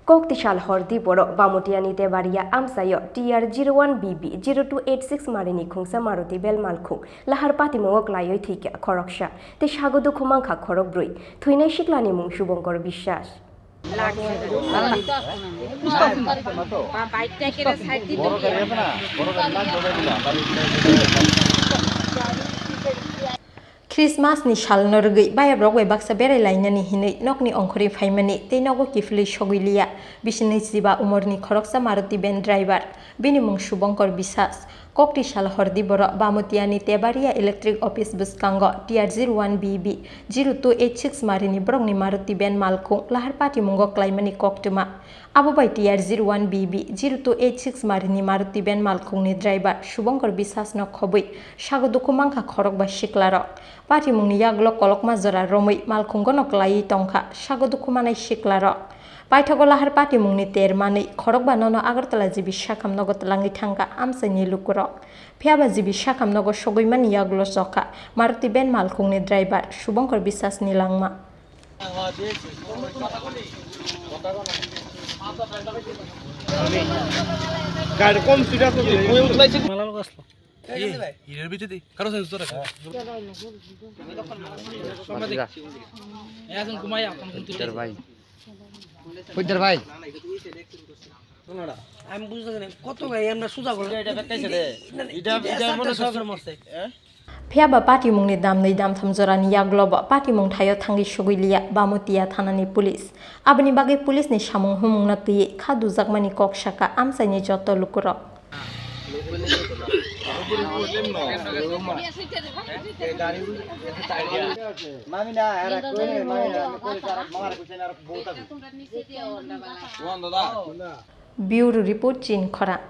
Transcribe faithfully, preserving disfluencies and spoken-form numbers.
Kok tisal hordi borok Bamutiani Tebaria amchaio T R zero one B B zero two eight six marini khungsa Maruti van malkhung lahar patimungo klaiwi thwikha khoroksa tei sago dukhu mankha khorokbrwi. Thwinai siklani mung Subongkor Biswas. Christmas ni salno rwgwi bayabrok bai baksa berai lainani hinwi nokni ongkhorwi phaimani tei nogo kiphilwi sogwi liya. Bisini chiba umorni khoroksa Maruti van driver, bini mung Subongkor Biswas. Kokti sal hordi borok Bamutiani Tebaria Electric Office bwskango T R zero one B B zero two eight six marini borokni Maruti van malkhung lahar patimungo klaimani koktwma. Abo bai T R zero one B B zero two eight six marini Maruti van malkhungni driver Subongkor Biswasno khobwi sago dukhu mankha khorok bai siklarok. Patimungni yagulo kolokma jora romwi malkhungono klaiwi tongkha sago dukhu manai siklarok. Paithago lahar patimungni ter manwi khorokba nono Agartala G B sakham nogo twlangwi thangkha amchaini lukurok. Phiyaba G B sakham nogo sogwimani yagulo chokha Maruti van malkhungni driver Subongkor Biswasni langma. গাড়ি কম স্পিড আছে তো। মালালো আসলো। এই, এর ভিতরে দি। কারো সেন্স ধরে। এখন ঘুমাই, এখন কিন্তু কইদার ভাই। আমি বুঝতে পারি না, কত গাড়ি আমরা সোজা করলাম। এটা, এটা, এটা, এটা, এটা মনে হয় সব মরছে। হ্যাঁ? Phiyaba patimungni damnwi damtham jorani yagulobo patimung thaio thangwi sugwi liya Bamutia thanani police. Aboni bagwi police ni samung humungno twiwi kha dujakmani kok saka amchaini joto lukurok. Bureau Report, Chinkhorang.